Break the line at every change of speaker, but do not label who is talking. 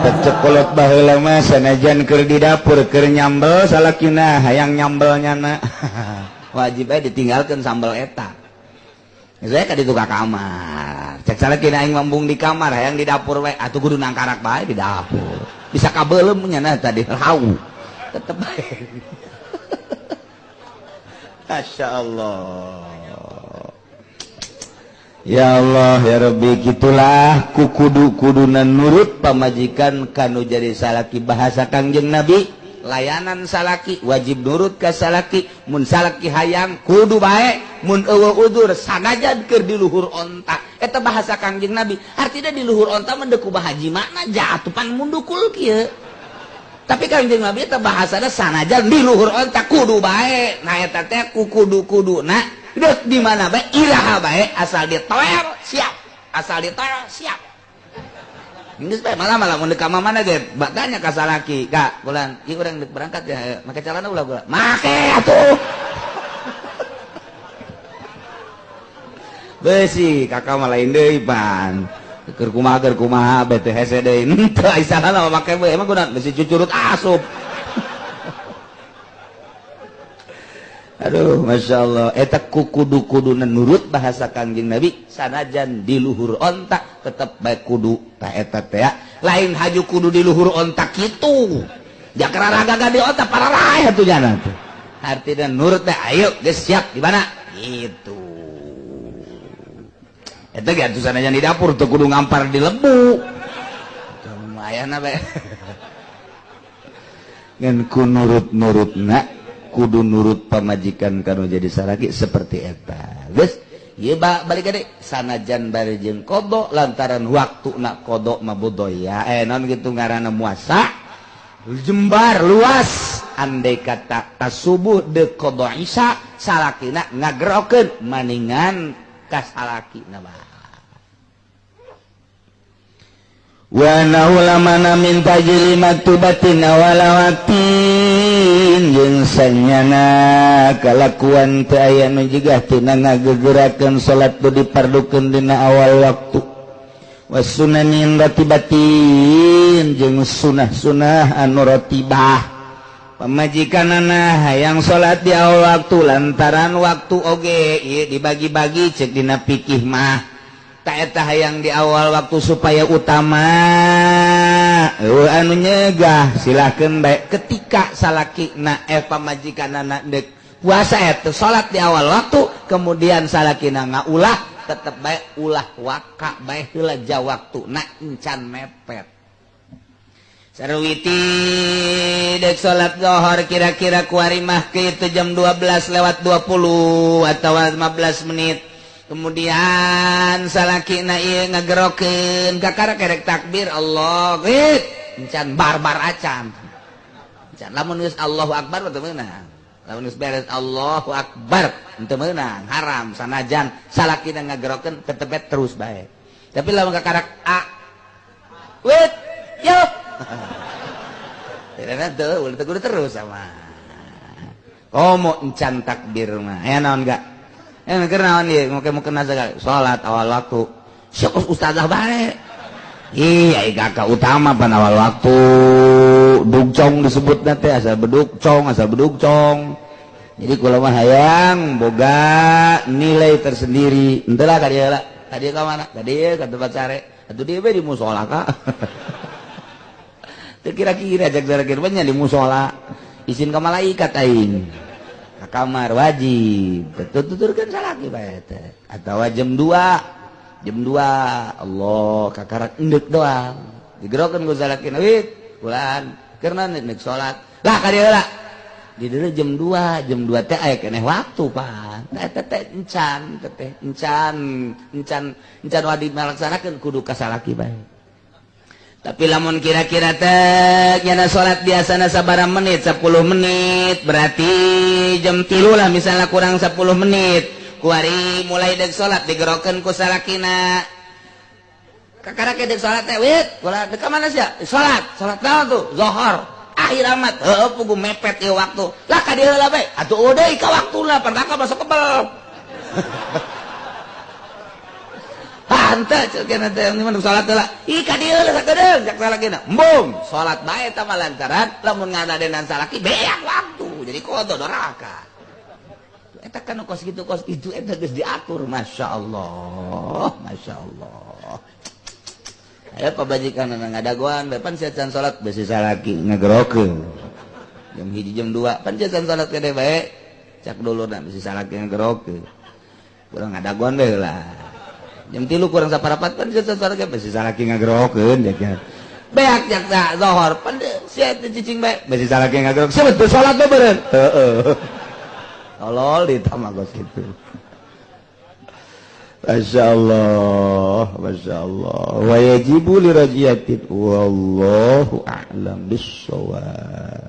Tecekolot baheula mah sanajan keur di dapur keur nyambel salakina hayang nyambel nyana. Wajib aja ditinggalkan sambel eta. Saya ka ditu ka kamar. Cek salakina aing mambung di kamar hayang di dapur we atuh kudu nangkarak bae di dapur. Bisa kabeuleum nyana tadi hau. Tetep bae. Masya Allah. Ya Allah ya Rabbi, gitulah ku kudu-kuduna nurut pamajikan kanu jadi salaki. Bahasa Kangjeng Nabi, layanan salaki wajib nurut ka salaki. Mun salaki hayang kudu bae, mun eueuh udzur sanajan keur di luhur onta. Eta bahasa Kangjeng Nabi, artinya di luhur onta mah deuk kumaha mana jatuh pan mundukul kieu. Tapi Kangjeng Nabi eta bahasana sanajan di luhur onta kudu bae. Nah eta teh ku kudu-kuduna deuk di mana bae iraha bae asal ditoel siap, asal ditoel siap. Geus bae malah-malah mun deuk ka mana ge tanya ka salaki, "Kak, bulan ieu urang deuk berangkat ya, make celana ulah gua." Make atuh. Beusi kakak mah lain deui pan. Keur kumaha bete hese deui. Henteu ai salana mah make we, emang kunaon besi cucurut asup. Aduh, Masya Allah. Eta ku kudu-kuduna nurut bahasa Kangjeng Nabi sanajan di luhur onta tetep bae kudu ta eta teh. Lain haju kudu di luhur onta kitu. Jakara raga di onta pararaeh atuh jana teh. Artina nurut teh ayo geus siap di mana? Gitu. Eta ge atuh sanajan di dapur teu kudu ngampar di lebu. Lumayan bae. Ngan ku nurut-nurutna kudu nurut pamajikan kanu jadi salaki seperti eta. Geus, ieu balik gede sanajan bari jeung qada lantaran waktu nak qada mah budaya non gitu ngaranna muasa jembar luas. Andai kata tasubuh deuk qada isya salakina ngagerokeun maningan ka salakina bae. Wa naulamana min tajli maktubatin awalawatin jeung sanyana kalakuan teu aya nu jigah tina ngagegerakeun salat nu dipardukeun dina awal waktu. Wasunanin ratibatin jeung sunah-sunah anu ratibah. Pamajikanana hayang salat di awal waktu lantaran waktu oge ieu dibagi-bagi cek dina fikih mah. Eta hayang di awal waktu supaya utama anu nyegah silahkan baik ketika salaki na pamajikan anak dek puasa eta salat di awal waktu kemudian salaki na ngaulah tetep baik ulah waka baik heula ja waktu na encan mepet. Sarwiti dek salat zuhur kira-kira kuari mah kitu jam 12:20 atau 15 menit. Kemudian salaki na ieu ngagerokeun kakara kerek takbir Allah wit encan barbar acan. Encan lamun geus Allahu akbar teu meunang. Lamun geus beres Allahu akbar teu meunang, haram sanajan salaki na ngagerokeun tetep terus bae. Tapi lamun kakara a wit yuk. Tidak teu ulah teu terus sama. Komo encan takbir mah. Aya naon gak? Keur naon ieu mau kena segala salat awal waktu. Syok ustazah bae. Iya, kakak utama pan awal waktu. Dugcong disebutna teh asal bedugcong, asal bedugcong. Jadi kula mah hayang boga nilai tersendiri. Henteu lah ka dieu lah. Ka dieu ka mana? Ka dieu ka tempat sare. Atuh dieu we di musola ka. Teu kira-kira cek kira-kira nya di musola. Izin ka malaikat aing. Kamar wajib tuturkan salaki bae teh atawa jam 2 jam 2 Allah kakarak endek doang digerokeun ku salakina wit bulan karena endek salat lah ka dieu heula di dieu jam 2 teh aya keneh waktu pan eta teh encan teh encan encan encan wajib ngalaksanakeun kudu ka salaki bae. Tapi lamun kira-kira teh nyana salat biasana sabaraha menit 10 menit berarti jam 3 lah misalnya kurang 10 menit kuari mulai dek salat digerokeun ku salakina kakara ke dek salat teh wit kula dek ka mana sia salat salat naon tuh zuhur akhir amat heueuh pugu mepet ieu waktu lah ka dieu heula bae atuh eueuh deui ka waktuna pan kakak masuk kebel. Henteu cek teh, gimana salat heula? Ih, ka dieu sakedeung cek salakina. Embung, salat bae eta mah, lantaran lamun ngadadenan salaki beak waktu, jadi qada doraka. Eta kan kos kitu, kos kitu eta geus diatur, Masya Allah, Masya Allah. Aya pabajikan ngadagoan bae, "Pan sia can salat?" Besi salaki ngagerokeun. Jam 1, jam 2, "Pan sia can salat kene bae?" Cak dulurna, besi salaki ngagerokeun. "Kurang ngadagoan bae lah." Jam 2.45, "Pan sia can salat?" Besi salaki ngagerokeun. Beak cak zohor, "Pan sia teu cicing bae?" Besi salaki ngagerok. "Sia betul salat bae beureun." Heeh, tolol ditambah kos kitu. Masya Allah, Masya Allah. Wa yajibu li rajiyatin, wallahu a'lam bissawab.